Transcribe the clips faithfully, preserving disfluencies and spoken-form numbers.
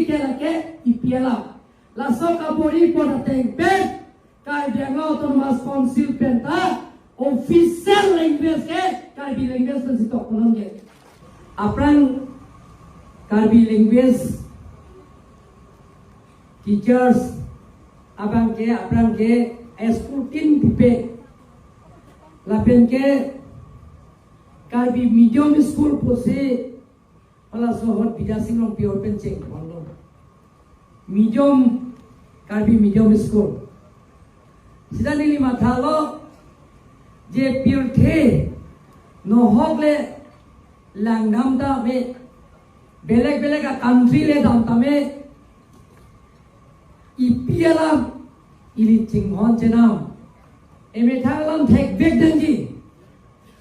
ke lake E P L M. Laso kabor-i apot ateng pen Karbi Anglong Autonomous Council pen ta official language ke Karbi language pensi tok punon ke. Aphrang Karbi language teachers abang ke, aphrang ke school tin pipe. Lapen ke Karbi medium school pusi halaso ahut Bidya Sing Rongpi ahut pen chengponlo. Medium, Karbi medium school. Seta neli mathalo je pirthe nohok le langdam tame, belek belek a country le dam tame, E P L M ili chinghon chenam, emethang alam thekvek nangji.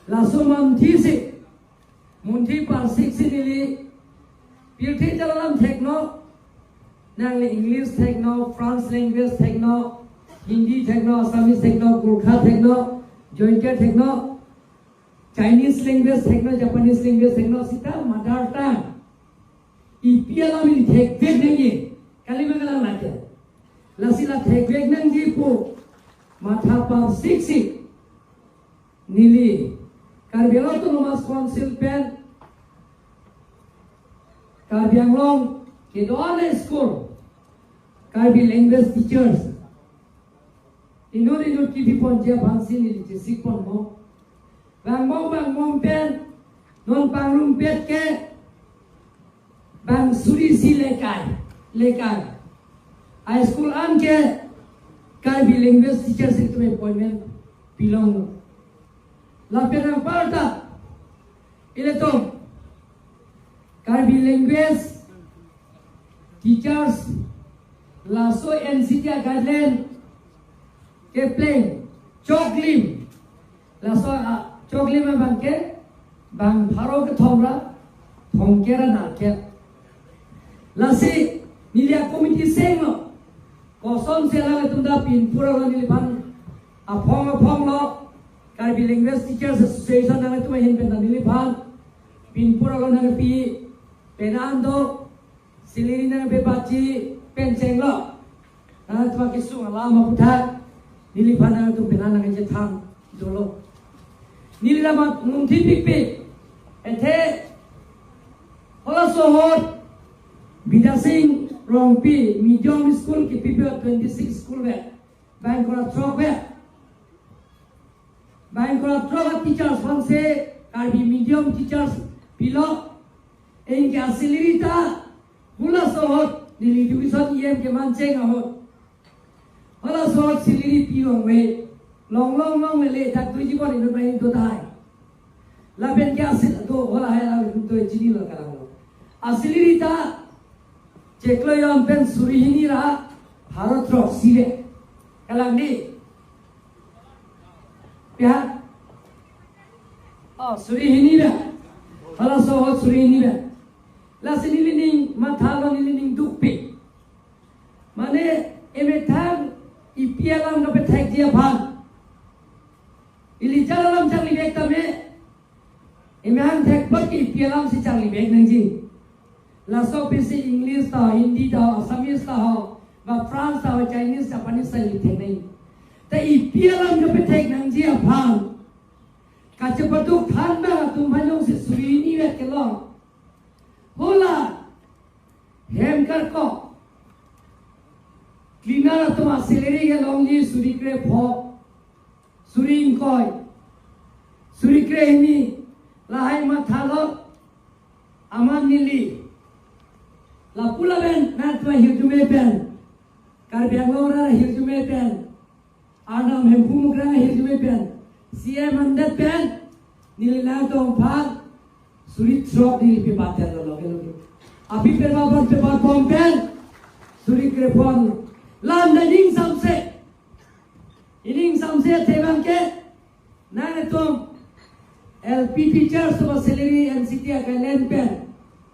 Laso munthi si, munthi parsik si neli pirthe ajat alam theknon. Nangli English theknon, French language theknon, Hindi theknon, Assamese theknon, Gorkha theknon, Jaintia theknon, Chinese language theknon, Japanese language theknon, seta mother tongue E P L M ili thekvek nangji, kali ma kalang lake. Lasi la thekvek nangji pu matha parsik si neli Karbi Anglong Autonomous Council pen Karbi Anglong kedo-an a school Karbi language teachers inut inut kipipon ji aphansi neli chesikponbom. Vangbom vangbom pen non pangrumpet ke bang suri isi lekai, lekai a school an ke Karbi language teachers atum appointment pilong. Lapen anparta ilitum Karbi language teachers laso N C T a guideline kepleng choklim. Laso a choklim abang ke bang pharo kethom ra thomkep ra nerkep. Lasi neli a committee senglo, kosonsi alanglitum ta pinpur along neliphan aphong aphong lo, Karbi Language Teachers Association nanglitum ahin pen ta neliphan pinpur along nangpi, penang do, salary nangpepaji pen chenglo. Nangtum akesung alam aputhak neliphan nangtum penang nangchethang dolo. Neli la mat munthi pikpik. Athe halaso ahut Bidya Sing Rongpi medium school kipipe twenty-six school bek, bang kora throk bek, bang kora throk a teachers aphansi Karbi medium teachers pilo. Anke a salary ta halaso ahut neli education E M keman cheng ahut halaso ahut salary pi longve, long long longle, dak dui jibon inut bai do tahai. Lapen ke a sal-, do halahai la do chinilo, kalanglo. A salary ta chiklo jon pen suri hini ra pharo throksi le, kalang di. Ya. Oh, suri hini ra. Halaso ahut suri hini ra. Lasi nelining mathalo, nelining dukpik. Mane emethang E P L M kapethekji aphan ili ajat alam changlivek tame, emethang thekpot ke E P L M si changlivek nangji. Laso apotsi English ta ho, Hindi ta ho, Assamese ta ho, ba French ta ho, Chinese, Japanese ta ili thek nangji. Ta E P L M kapethek nangji aphan kachepaduk thanbang atum aphan jongsi suri hini vet kelong, hala hem karkok cleaner atum a salary kelongji suri krepho, suri ingkoi, suri krehini, lahai mathalo. Amat neli lapu lapen nangtum ahirjume pen, Karbi Anglong arat ahirjume pen, Arnam Hemphu Mukrang ahirjume pen, C M mandat pen, neli nangtum aphan suri throk neli pepadet lo loge loge. Aphi pepadet, pepadetbom pen suri krepho. La-an ta ining samse, ining samse athe abang ke nangtum L P teachers atum a salary N C T a guideline pen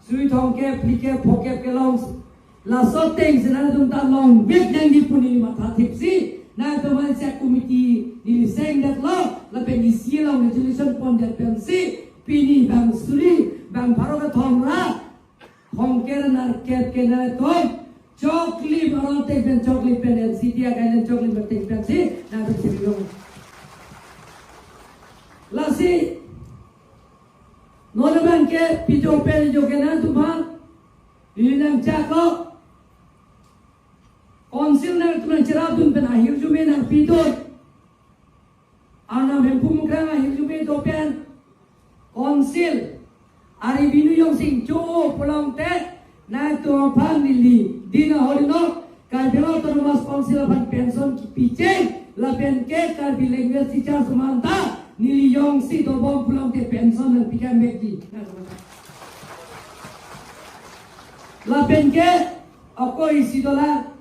suri thomkep, phlikep, phokep kelong. Laso atengsi nangtum ta longvek nangji pu neli mathathipsi, nangtum ansi a committee neli sengdetlo, lapen isi along resolution pondet pensi pini bang suri, bang pharo kethom ra Thomkep nerkep ke nangtum choklim aron ateng pen, choklim pen, N C T a guideline choklim ateng pensi nangtum sirilo. Lasi non abangke pito pen jo ke nangtum aphan ili nangchaklo. Council nangtum nangcherapdun pen ahirjume nangpidun. Arnam Hemphu Mukrang ahirjume do pen Council a-revenue jongsi cho-o pulote, nangtum aphan neli dina holi no Karbi Anglong Autonomous Council aphan pension kipicheng, lapen ke Karbi language teacher atum anta neli jongsi dobom pulote pension nangpikam vekji. Lapen ke ako isi dolang,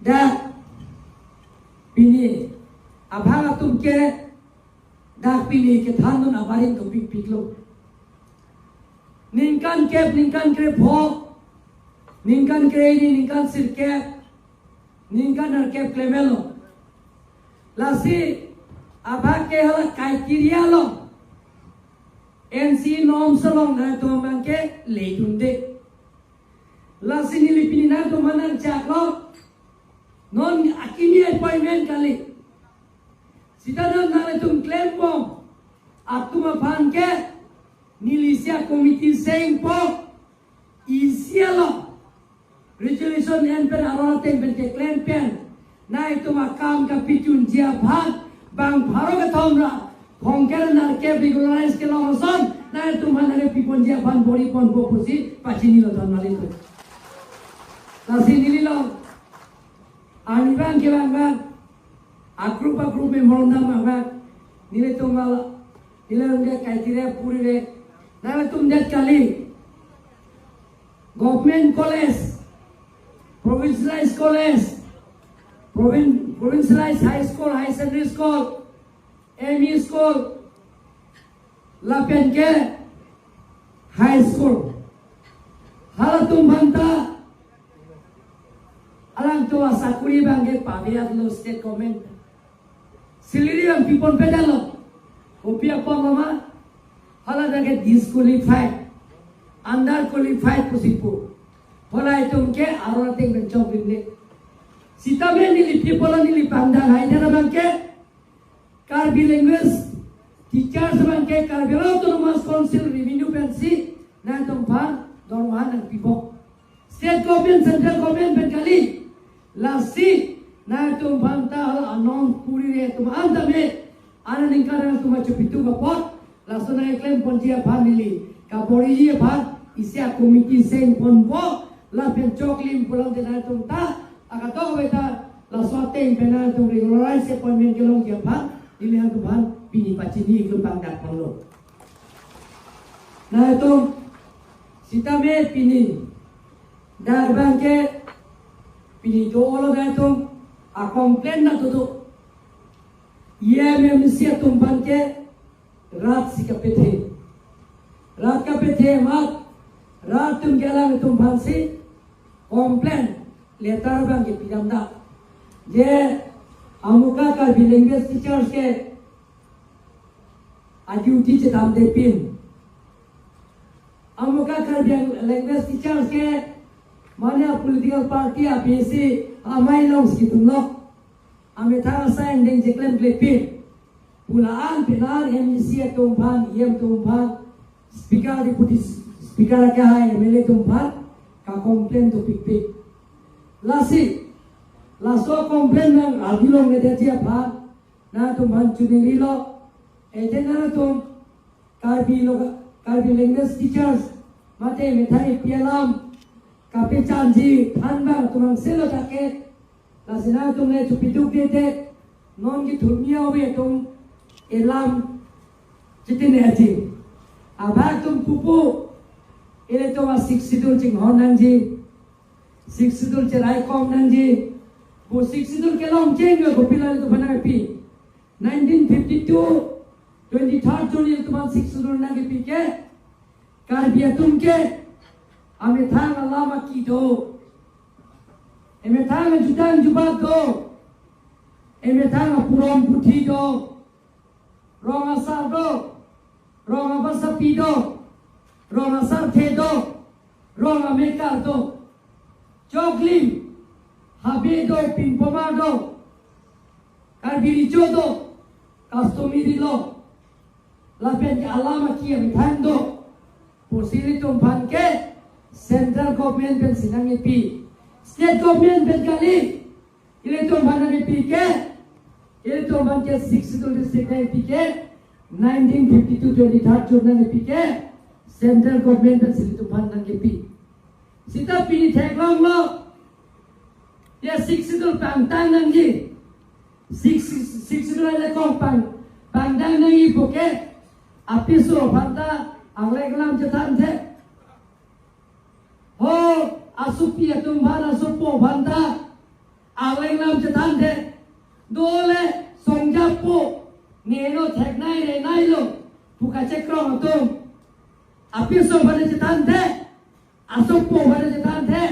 dak pini abang atum ke dak pini kethandun abaring dopikpiklo. Ningkan kep, ningkan krepho, ningkan kre-hini, ningkan sirkep, ningkan nerkep klemelo. Lasi abang ke hala criteria along, N C norms along nangtum abangke ledunde. Lasi neli pini nangtum aphan nangchaklo. Non akimi appointment kali. Sita non nangtum klembom atum aphan ke neli isi a-committee sengpo, isi along resolution en pen aron ateng pen keklem pen nangtum akam kapachunji aphan bang pharo kethom ra Thomkep nerkep regularize kelong ason nangtum aphan nangpiponji aphan bor-iponpo pusi pachinilo don malitu. Lasi neli long ani bang ke bang bang, a-group a-group memorandum bang bang, nelitum mal, nelitum ke criteria puri re, nangtum det kali. Government college, provincialized college, provin-, provincialized high school, high secondary school, M E school, lapen ke high school. Halatum aphanta alangtum asakuri abangke paviat lo state government. Salary abang piponpedetlo. Kopi apot lo ma? Hala abangke disqualified, underqualified pusi pu. Hala itum ke aron ateng pen choklimle. Sitame neli pi pulo, neli pangdang hai dera abangke Karbi language teachers abangke Karbi Anglong Autonomous Council revenue pensi nangtum aphan dorma nangpipo. State government, central government pen kali. Lasi nangtum aphanta hala anorm puri re atum anta me, aningkan nangtum achupitu kapot. Laso nangklemponji aphan neli kabor-iji aphan isi a-committee sengponpo, lapen choklim pulote nangtum ta akatok beta laso ateng pen nangtum regularize appointment kelongji aphan neli nangtum aphan pini pachini iklo pangdak panglo. Nangtum sitame pini dak abangke pini do-olo nangtum a-complain na todo. E M M C atum abangke rat si kapethe. Rat kapethe amat rat atum ke alangtum aphansi complain letter abangke pidamdak. Je amuka Karbi language teachers ke a-duty chedamde pin. Amuka Karbi language teachers ke mane a-political party a-B C amei along si tumlo. Amethang asai angdeng cheklemklepin pu la-an pen an M A C atum aphan, E M atum aphan, speaker, deputy speaker akehai M L A atum aphan ka-complain dopikpik. Lasi laso complain nang arjulongledetji aphan nangtum aphan choningrilo. Ete nangtum Karbi lo, Karbi language teachers mate methang epi alam kapechanji thanbang atum angselo take. Lasi nangtum le chupidukdedet, non kethurmi ave atum elam chitine aji. Abang atum pupu, ilitum a-Sixth Schedule chinghon nangji, Sixth Schedule cheraikom nangji. Pu Sixth Schedule kelong cheng yo kopilo ilitum aphan nangpi. Nineteen fifty-two, twenty-third June ilitum aphan Sixth Schedule nangkepi ke, Karbi atum ke amethang alam aki do, emethang ajutang jubat do, emethang apurom puthi do, rong asar do, rong abasapi do, rong asarthe do, rong amekar do, choklim, habe do, pinpomar do, Karbi Recho do, customary law, lapen ke alam aki amethang do pusi ilitum aphan ke central government pensi nangkepi. State government pen kali, ilitum aphan nangkepi ke, ilitum aphan ke Sixth Schedule district nangkepi ke, nineteen fifty-two twenty-third June nangkepi ke, central government pensi ilitum aphan nangkepi. Seta pini theklonglo, ya Sixth Schedule pangtang nangji. Sixth, Sixth Schedule le kong pang, pangtang nangji pu ke, apiso aphan ta angleng alam chethan the. Ho, asopi atum aphan, asopo aphan ta angleng alam chethan the. Dole songjapo, neno theknei reneilo pu kachekrong atum, apiso aphan chethan the, asopo aphan chethan the,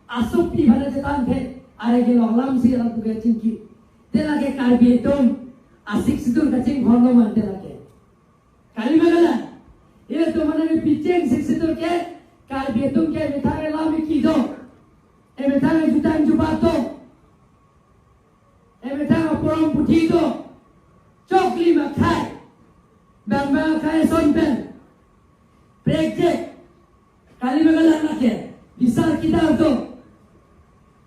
asopi aphan chethan the. Are kelong alam si alam tu kachingki. Te lake Karbi atum a Sixth Schedule kachinghon lo ma te lake. Kali ma kali? Ilitum aphan nangkepi cheng Sixth Schedule ke, Karbi atum ke emethang alam iki do, emethang jutang jubat do, emethang aporom puthi do, choklim akhei, bang bang akhei ason pen prekjek. Kali ma kali lake, bisar kidar do.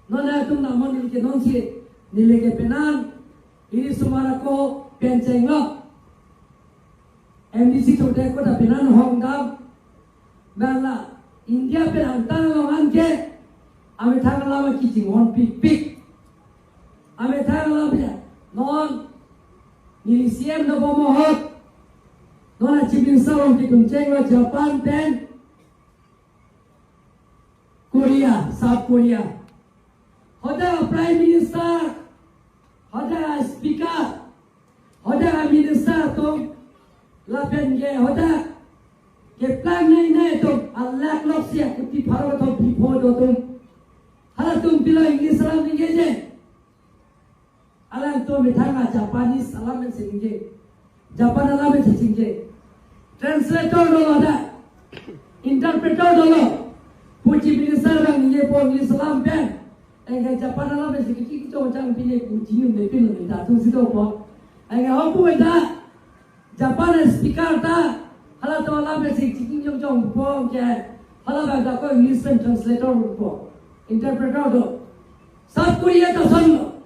Non atum namon neli ke nonsi, neli ke penan, ili osomar ako pen chenglo. M D C chote ko ta penan hongdam. Bangla, India pen angtan along an ke, amethang alam aki chinghon pikpik. Amethang alam ya, non, neli C M dobom ahut, non a Chief Minister along kedun chenglo Japan pen Korea, South Korea. Hadak Prime Minister, hadak Speaker, hadak Minister atum, lapen ke hadak keplang nei nei atum, alak lok sia kuti pharo atum pipho do atum. Halatum pilo English alam ningje je. Alangtum methang a Japanese alam pensi ningje. Japan alam pensi ningje. Translator dolo da. Interpreter dolo. Pu Chief Minister abang ningjepo English alam pen. Anke Japan alam pensi kiki kichong chang pine pu chinine pine da atum si dopo. Anke ho pu da. Japan speaker ta, halatum alam pensi chiking jong jong po ke, hala bang ta ko English pen translator po, interpreter do. South Korea ta ason lo.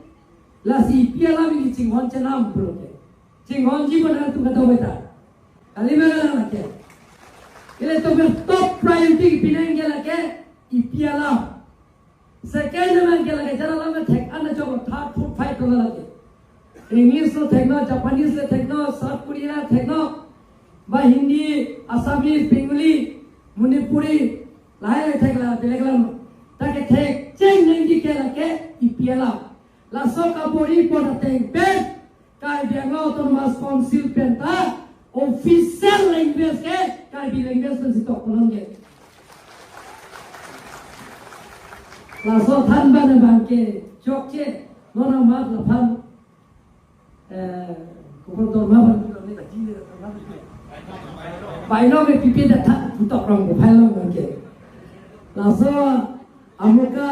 Lasi ipi alam ili chinghon chenam pulo ke. Chinghonji pon atum kata beta. Kali ma kali lake. Ilitum ke top priority pinang ke lake ipi alam. Second abang ke lake jara lama thek an chok third, fourth, five lo lake. English lo theknon, Japanese lo theknon, South Korea lo theknon, ba Hindi, Assamese, Bengali, Manipuri, lahai thek la belek alam. Ta kethek cheng nangji ke lake ipi alam. Laso kabor-i pon ateng pen Karbi Anglong Autonomous Council pen ta official language ke Karbi language pensi tok punon ke. Laso thanbang abang ke chokche, non amat laphan, eh, kupon torma ban, baino ke pipi da than putok rong ko phai long ke. Laso amuka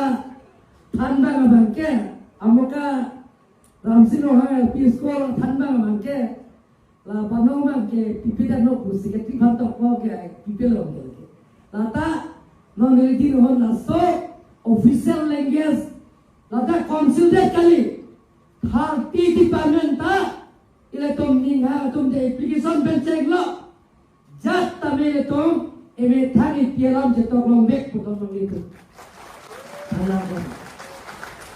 thanbang abang ke, amuka Ramsing Ronghang L P School thanbang abang ke, la panong abang ke pipi da no pu secretary phan tok ko ke pipi lo ke. Lata non neli din hon laso official language, lata council det kali, thirty department ta, ilitum ninghang atum de application pen chenglo. Jat tame ilitum emethang ipi alam chetok long bek puton long itu. Anak ko.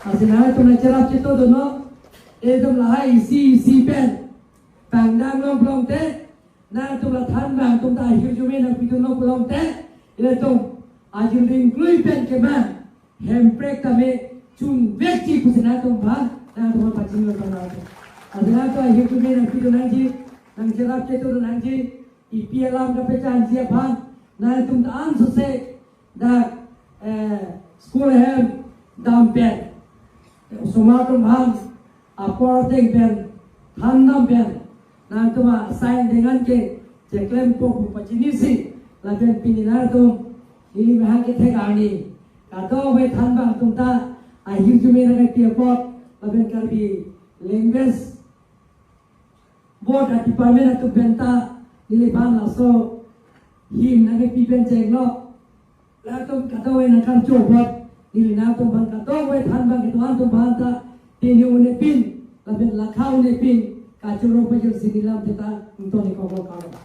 Asin hai tum na cherap cheto dono. Ilitum lahai isi isi pen tangdang long long te. Nangtum la thanbang atum ta ahirjume nangpidun long long te. Ilitum ajul ding klui pen keman. Hemprek tame chun vekji pusi nangtum aphan, nangtum aphan pachini lo tong nangtum. Asin nangtum ahirjume nangpidun nangji, nangcherap chetu nangji, ipi alam kapechanji aphan, nangtum ta ansose dak, eh, school ahem dam pen. Osomar atum aphan, apor ateng pen, than dam pen, nangtum a-sign dengan ke cheklempo pu pachinisi, lapen pini nangtum Neli mahang kethek arni kadokave thanbang atum ta ahirjume nangkepi apot lapen Karbi Language Board a-department atum pen ta neliphan laso him nangkepi pen chenglo. Latum kadokave nangkarju apot neli nangtum aphan kadokave thanbang kedo-an atum aphan ta pini un-epin lapen lakha un-epin kachoro pajirsi neli lam ta ington-ik kok kalo.